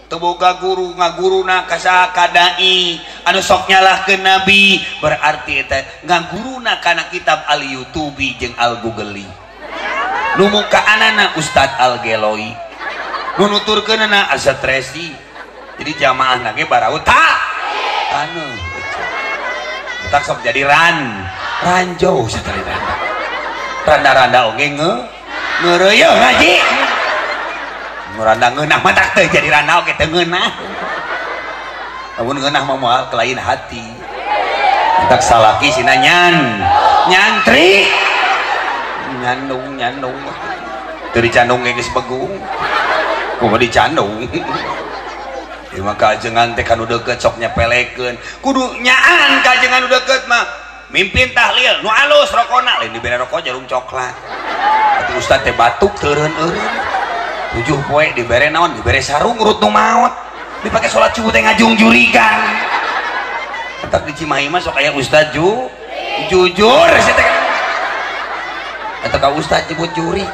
Teu boga guru ngaguruna ka saha ka dai anu sok nyalahkeun nabi berarti eta ngaguruna kana kitab Al YouTube jeung Al Google. Nu mukaanana Ustad Al Geloi. Nu nuturkeunana Azat Resi. Jadi jamaah ge barau ta taneuh. Tak sok jadi ranjau satari randa. Randa-randa oge ngeureuyeuh ngaji. Randa ngeunah mah tak teu jadi randa oge teu ngeunah. Lamun ngeunah mah moal kelain hati. Tak salaki sina nyantri. Nyandung. Teu dicandung ge geus begung. Kumaha dicandung. Ieu mah kajengan teh kanu deukeut sok nyepelekeun. Kudu nyaan kajengan nu deukeut mah. Mimpin tahlil nu alus rokona lain dibere rokok jarum coklat. Atuh ustad teh batuk teureun-eureun. 7 poe dibere naon dibere sarung urut nu maot dipake salat subuh teh ngajungjurigan entak di Cimahi mah sok aya ustad jujur sia teh eta ka ustad nyebut jurig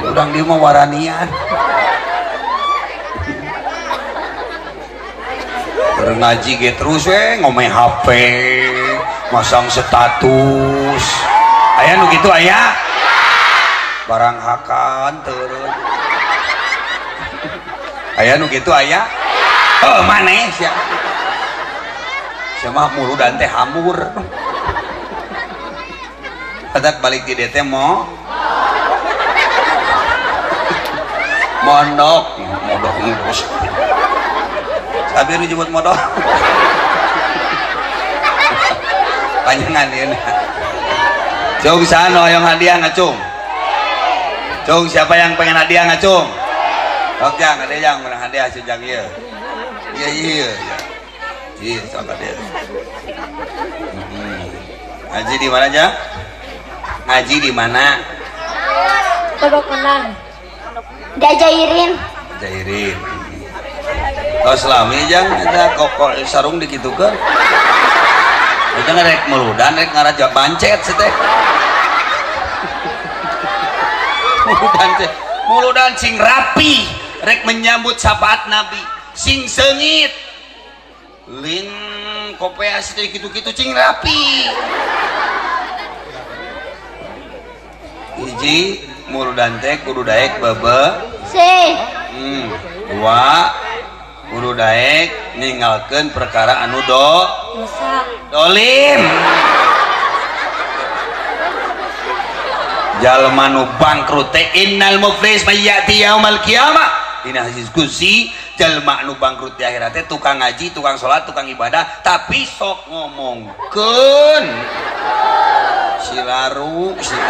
urang dieu mah waranian keur ngaji ge terus we ngome HP masang status aya nu kitu aya barang hakan turun aya nu kitu aya oh maneh sia sia mah muludan teh hamur adak balik di dieu teh mo mondok modok ngurus sabi nu jemput modok panjangan ieu cung saha hoyong hadiah ngacung. Cung, siapa yang pengen hadiah ngacung? Sok jang, ada yang menang hadiah si jang ieu. Iya iya. Iya, sok hadiah. Ngaji di mana aja? Ngaji di mana? Pondok Menang. Jairin. Jairin. Tos lami jang eta kok sarung dikitukeun. Eta rek meludan rek ngaraja bancet si teh. Muludan sing rapi rek menyambut syafaat nabi sing seungit lin kopeas teh kitu-kitu cing rapi hiji muludan teh kudu daek bebe sih dua kudu daek ninggalkeun perkara anu dosa dolim. Jalma nu bangkrut teh innal muflis mayyati yaumal qiyamah dina hadis qudsi jalma nu bangkrut di akhirat teh tukang ngaji, tukang salat, tukang ibadah tapi sok ngomongkeun si laru si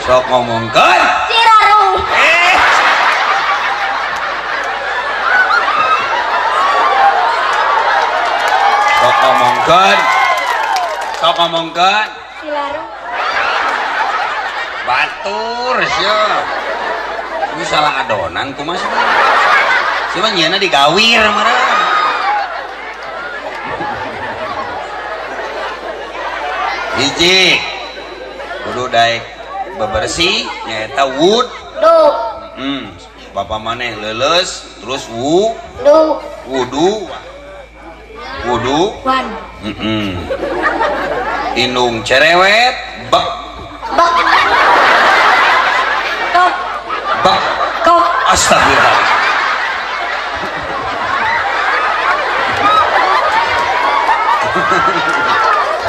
sok ngomongkeun si laru sok ngomongkeun sok ngomongkeun si laru batur sia ini salah adonan kumaha sia mah nyieuna digawir meureun hiji kudu daek bebersih nyaeta wudu bapak maneh leuleus terus wudu wudu wan indung cerewet bek bek kok bek kok astagfirullah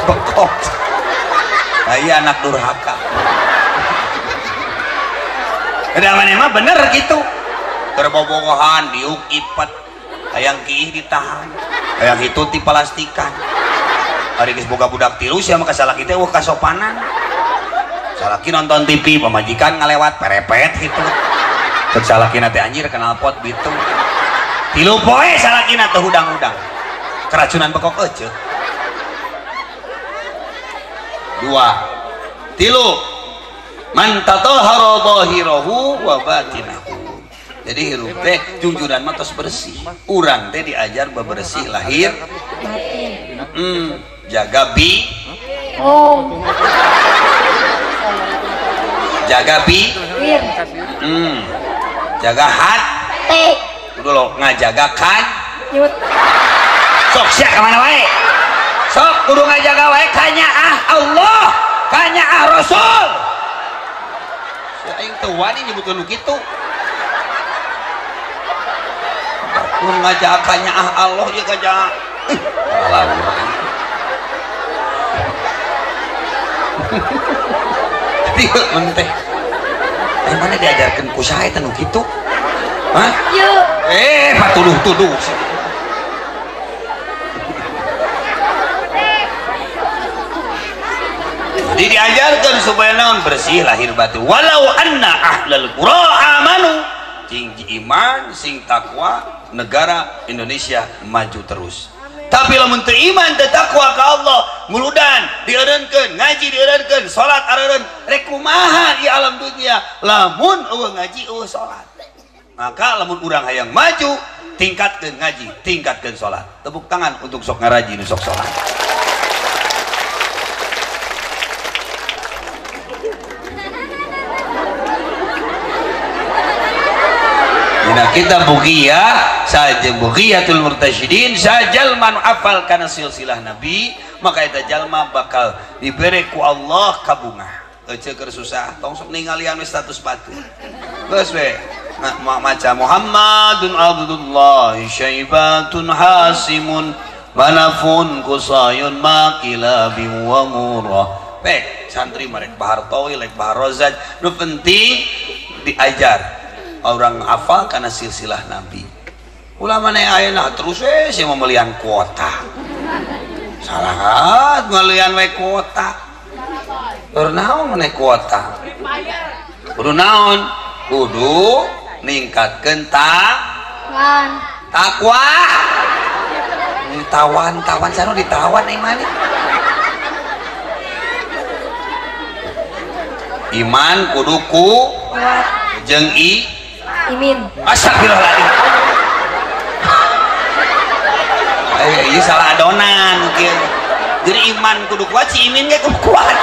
bekok aya anak durhaka udah maneh mah bener gitu terbobogohan diuk ipet hayang kiih ditahan hayang itu dipalastikan hari geus boga budak tilu sia mah kasalaki teh eueuh kasopanan salaki nonton TV pamajikan ngalewat perepet gitu cek salakina teh anjir knalpot bitung tilu poe salakina teh hudang-hudang keracunan bekok euceuh dua tilu man tatahara zahirahu wa batinahu. Jadi hirup teh jungjuran mah tos bersih. Urang teh diajar bebersih lahir batin. Jaga bi. Ngajaga bibir. Jaga hati. Kudu lo ngajaga kan. Nyut. Sok sia ka mana wae? Sok kudu ngajaga wae kanyaah Allah, kanyaah Rasul. Sia aing teu wani nyebutkeun nu kitu. Kudu ngajaga kanyaah Allah ieu kajaga. Lawan. Dieu menteh. Ai mana diajarkeun ku saha eta nu kitu? Hah? Yuk. Patuduh-tuduh. Jadi diajarkan supaya naon bersih lahir batin. Walau anna ahlal qura amanu, sing iman, sing takwa, negara Indonesia maju terus. Tapi lamun teu iman teu takwa ka Allah, nguludan dieureunkeun, ngaji dieureunkeun, salat areureun, rek kumaha di alam dunia lamun eueuh ngaji eueuh salat. Maka lamun urang hayang maju, tingkatkeun ngaji, tingkatkeun salat. Tepuk tangan untuk sok ngaraji nu sok salat. Nah kita bughiyah saja bughiyatul murtasyidin sajalma nu apal kana silsilah nabi, maka eta jalma bakal dibere ku Allah kabungah. Ece keur susah tong sok ningalian we status batur. Geus we maca Muhammadun Abdullah syaibatun hasimun manafun kusayun maqilabi wa murah. Baik santri merek bahar tawil rek bahar rozaj nu penting diajar orang hafal karena silsilah nabi. Ulama ne ayeuna terus we sih memelian kuota. Salah ngelian we kuota. Keur naon maneh kuota? Kudu naon? Kudu ningkatkeun takwa. Tawan-tawan sanu ditawan aing maneh. Iman kudu ku jeung i imin. Astagfirullahaladzim. Ieu salah adonan kieu. Jadi iman kudu kuat, si imin ge kudu kuat.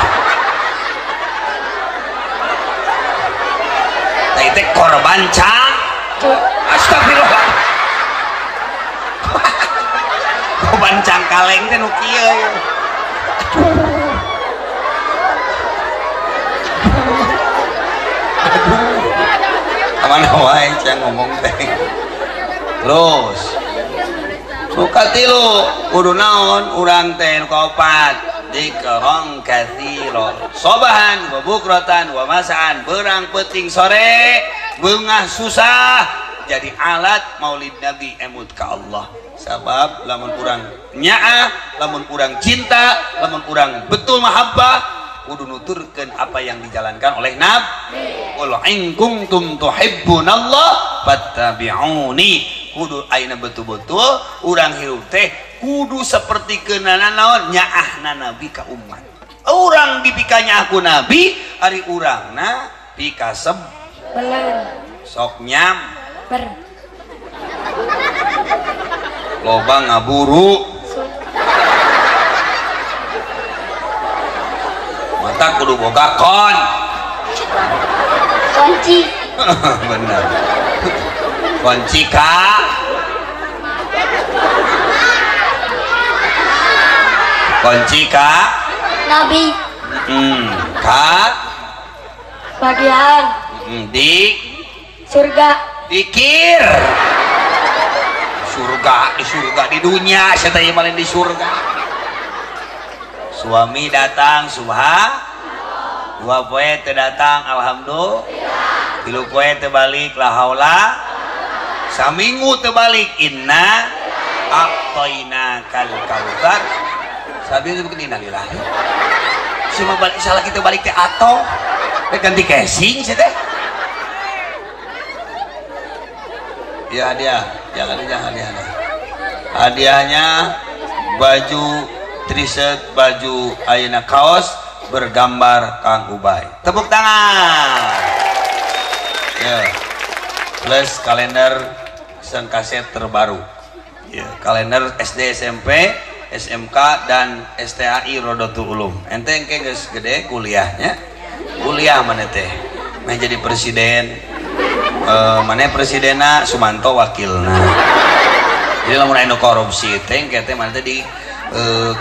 Tah ieu teh korban cang. Astagfirullah. Korban cangkaleng teh nu kieu ieu. Mana wae cang ngomong teh. Terus suka tilu kudu naon urang teh nu kaopat dikrong katsira sobahan wa bukratan wa masaan, berang peuting sore beungah susah jadi alat maulid nabi emut ka Allah. Sabab lamun urang nyaah, lamun urang cinta, lamun urang betul mahabbah kudu nuturkeun apa yang dijalankan oleh nabi. Qul in kuntum tuhibbunallah fattabi'uni. Kudu ayeuna betul-betul urang hirup teh kudu saperti keunana naon nyaahna nabi ka umat. Urang dipika nyaah ku nabi, ari urangna pikaseb sok nyam ber loba ngaburu mata kudu boga kon kunci. Bener kunci ka kunci ka nabi ka bagian di surga dikir surga di surga di dunia saya tanya malah di surga. Suami datang subha, dua poe teu datang alhamdulillah, tilu poe teu balik la haula, saminggu teu balik inna a'toina kal kautsar. Sabi itu innalillahi. Cuma balik salah kita balik teh atau ganti casing sih teh. Ya hadiah, jangan jangan hadiah. Hadiahnya baju triset, baju ayeuna kaos bergambar Kang Ubay. Tepuk tangan. Ya. Plus kalender sengkaset terbaru. Ya, kalender SD, SMP, SMK dan STAI Rodotul Ulum. Ente engke geus gede kuliahnya. Kuliah mana teh? Meh jadi presiden. Mana presidenna Sumanto wakilna. Jadi lamun aya nu korupsi teh engke teh maneh teh di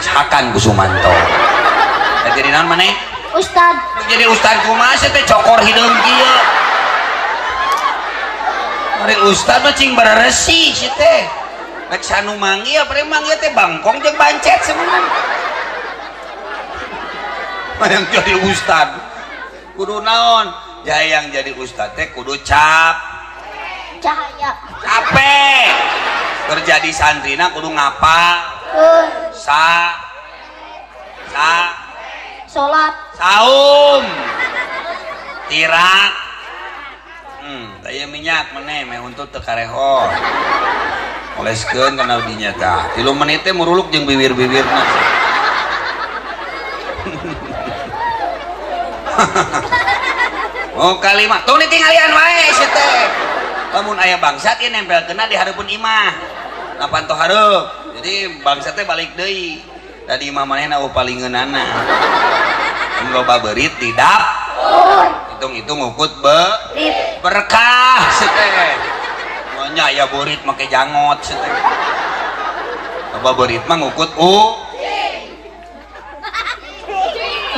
hakan ku Sumanto. Rek jadi naon maneh? Ustad. Jadi ustad kumaha sih teh cokor hideung kieu. Ari ustad mah cing bararesi sih teh. Rek sanu manggil, preman ieu teh bangkong jeung bancet sebenarnya. Yang jadi ustad kudu naon? Jayang jadi ustad teh kudu cap cahaya. Capek. Kerja di santrina kudu ngapa? Sa sa salat, saum, tirak. Daya minyak meneh meh untut teu karehor. Oleskeun kana dinya tah. 3 menit teh muruluk jeung bibir-bibirna. Oh kalimat tong ditinggalian wae sia teh. Lamun aya bangsat ieu nempelkeunna di hareupeun imah. Napan toh hareup. Jadi bangsat teh balik deui. Da di imah manehna eueuh palingeunana. Mun loba beurit di dapur. Hitung-hitung ngukut berkah sia teh. Nya aya beurit make jangot sia teh. Loba beurit mah ngukut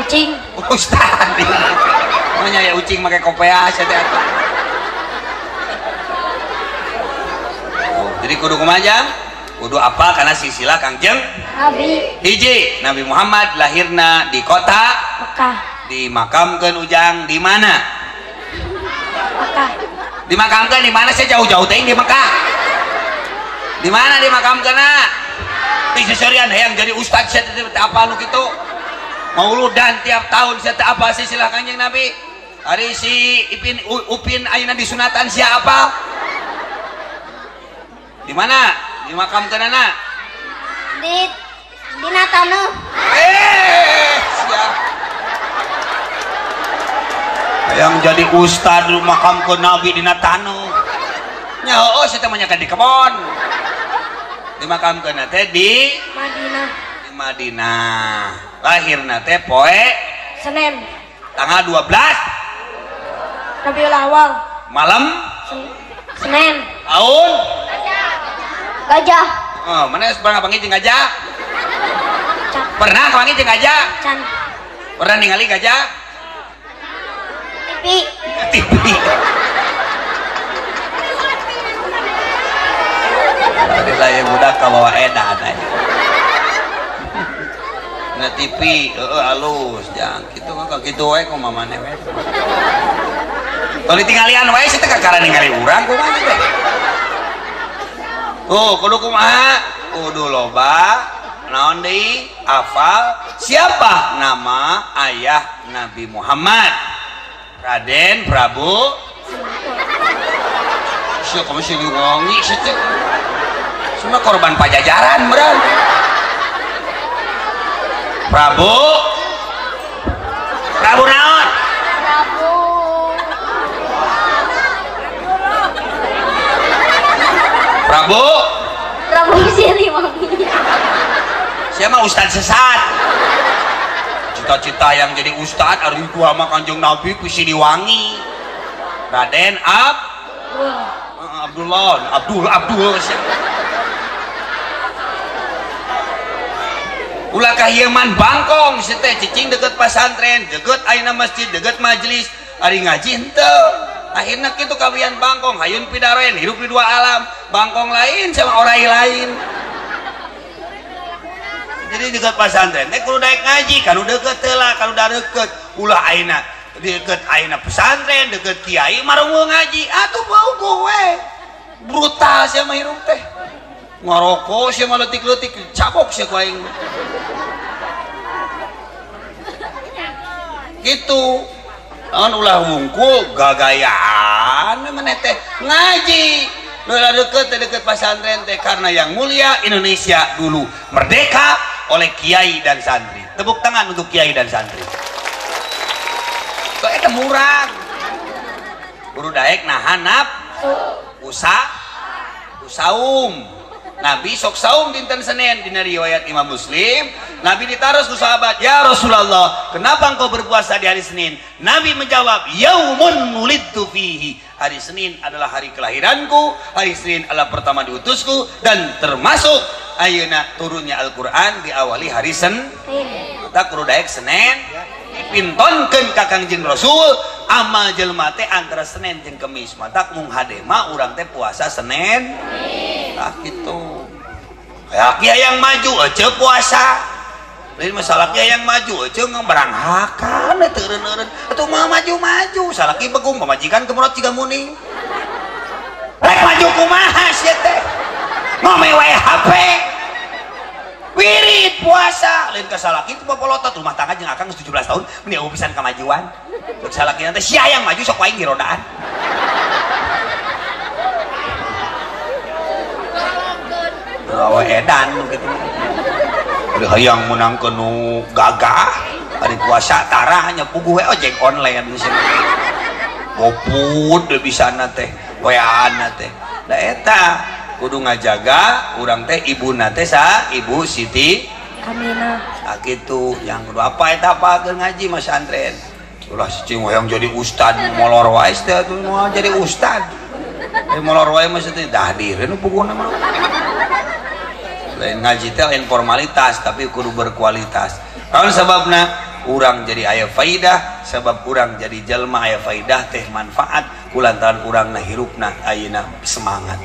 ucing. Ustad. Nya aya ucing make kopea sia teh atuh. Jadi kudu kumaha jang? Kudu apal kana silsilah Kangjeng Nabi. Hiji, Nabi Muhammad lahirna di kota Mekah. Dimakamkeun ujang di mana? Mekah. Dimakamkeun di mana sih jauh-jauh teuing di Mekah. Di mana dimakamkeunna? Di seserian hayang jadi ustad sia teh apal nu kitu. Mauludan tiap tahun sia teh apal silsilah Kangjeng Nabi. Ari si Ipin Upin ayeuna disunatan sia apal? Di mana? Dimakamkeunana? Di dina taneuh. Siap. Yang jadi ustad makamkeun Nabi dina taneuh. Nya heueuh sia teh mah di kebon. Dimakamkeunna teh di Madinah. Di Madinah. Lahirna teh poe Senin. Tanggal 12 Rabiul Awal. Malam Senin. Tahun Gajah. Oh, mana pernah panggil jeung gajah? Pernah panggil jeung gajah? Can. Pernah ningali gajah? TV. TV. Tadi saya budak kabawa edan aja. Na TV, heeh alus jang. Kitu mah kitu wae kumaha maneh we. Tong ditinggalian wae sia teh kakara ningali urang kumaha teh. Tuh, kudu kumaha? Kudu loba naon deui? Hafal siapa nama ayah Nabi Muhammad? Raden Prabu. Sia kamu Siliwangi sia teh. Semua korban Pajajaran meureun. Prabu. Prabu naon? Prabu. Prabu. Prabu Siliwangi. Siapa ustad sesat? Cita-cita yang jadi ustad ari gua mah Kanjeng Nabi ku Siliwangi. Raden Abdullah, Abdul Abdul. Ulah kahieman bangkong si teh cicing deket pasantren, deket ayeuna masjid, deket majelis, ari ngaji henteu. Akhirna kitu kawian bangkong, hayun pidaren, hirup di dua alam, bangkong lain sama orai lain. Jadi deket pasantren teh kudu daek ngaji, kanu deket teh lah, kanu deket ulah ayeuna deket ayeuna pesantren, deket kiai marungu ngaji, atuh bau we. Brutal sia mah hirup teh. Ngarokok sia mah leutik-leutik, cabok sia ku aing. Gitu. Naon ulah wungkul gagayaan maneh teh ngaji. Ulah deket deket pesantren teh karena yang mulia Indonesia dulu merdeka oleh kiai dan santri. Tepuk tangan untuk kiai dan santri. Kok eta murag. Guru daek nahan nafsu, usaum. Nabi sok saum dinten Senin dina riwayat Imam Muslim, Nabi ditaruh ku sahabat, ya Rasulullah, kenapa engkau berpuasa di hari Senin? Nabi menjawab, yaumun wulidtu fihi. Hari Senin adalah hari kelahiranku, hari Senin adalah pertama diutusku, dan termasuk ayeuna turunnya Al-Quran diawali hari Senin. Tak kudu daek Senin, dipintonkeun ka Kangjeng Rasul, amal jelema teh antara Senin jeung Kemis. Matak mung hade mah urang teh puasa Senin. Tah kitu. Kiai yang maju ece puasa. Lain masalah kiai yang maju ece ngeberanghakan teu eureun-eureun. Atuh mah maju-maju, salaki begung pamajikan kemurot ciga muning. Rek maju kumaha sia teh? Ngome wae HP. Wirid puasa, lain ka salaki teh popolotot rumah tangga jeung akang 17 tahun meni eueuh pisan kamajuan. Cek salaki teh sia yang maju sok wae dirodaan. Awe edan gitu. Udah hayang menangkeun nu gagah, ari puasa tarah nya puguh we ojek online di sini. Goput deui bisana teh, weana teh. Da eta kudu ngajaga urang teh ibuna teh sa Ibu Siti Aminah. Nah kitu yang kudu apa eta apakeun ngaji mas santren. Ulah cicing hayang jadi ustad molor wae teh atuh moal jadi ustad. Molor wae mah teh dahdir nu puguhna mah. Lain ngaji teh lain formalitas tapi kudu berkualitas. Naon sababna urang jadi aya faidah, sabab urang jadi jelma aya faidah teh manfaat kulantaran urangna hirupna ayeuna semangat.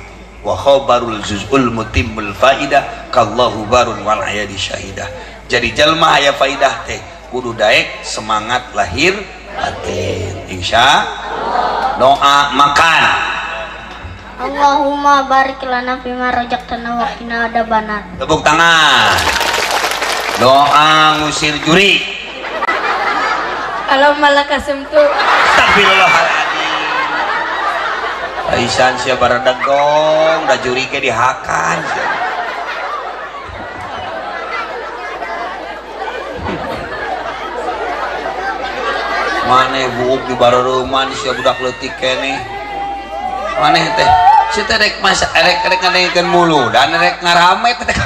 Wa khabarul juz'ul mutimmul faidah kallahu barun wal ayadi syahidah. Jadi jelma aya faidah teh kudu daek semangat lahir batin. Insya Allah. Doa makan. Allahumma barik lana fima razaqtana wa qina adzabannar. Tepuk tangan. Doa ngusir juri. Allahumma lakasemtu. Astagfirullahaladzim. Aisan sia baradegong da juri ke dihakan. Maneh buuk di bareureman sia budak leutik keneh. Maneh teh si teh rek masa rek rek ngadengkeun mulu dan rek ngarame teh.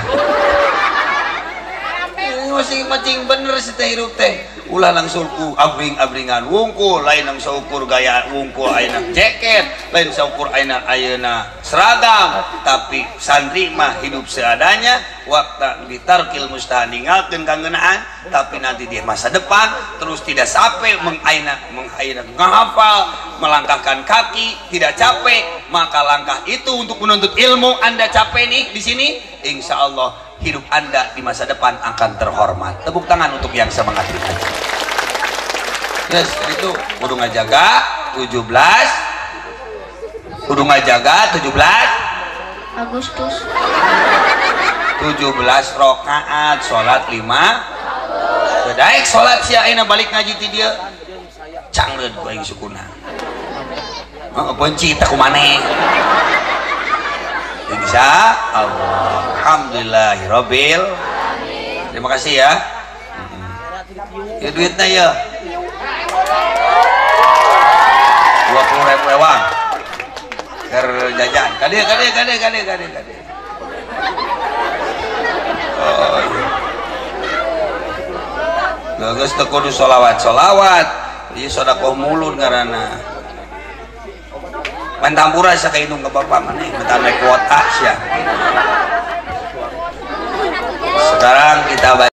Masih macing bener si teh hirup teh. Ulah langsung ku abring-abringan wungkul, lain langsung ukur gaya wungkul ayeuna jaket, lain saukur ayeuna ayeuna seragam, tapi santri mah hidup seadanya, waktu ditarkil mustahan ninggalkeun kangeunaan, tapi nanti di masa depan terus tidak sampai mengaina mengaina ngahafal, melangkahkan kaki, tidak capek, maka langkah itu untuk menuntut ilmu Anda capek nih di sini, insya Allah hidup Anda di masa depan akan terhormat. Tepuk tangan untuk yang semangat itu. Yes, itu kudu ngajaga 17. Kudu ngajaga 17 Agustus. 17 rakaat salat 5. Daek salat sia ayeuna balik ngaji ti dieu. Cangreud ku aing sukuna. Heeh, benci teh ku maneh. Insya Allah. Alhamdulillahirabbil alamin. Terima kasih ya. Ya duitnya ya. 20.000 ewang. Ker jajan. Kade kade kade kade kade kade. Oh iya. Geus teu kudu sholawat-sholawat. Ieu sedekah mulut ngaranna. Mantampura sia ka indung ka bapak maneh, mentan naik kuota sia. Sekarang kita baca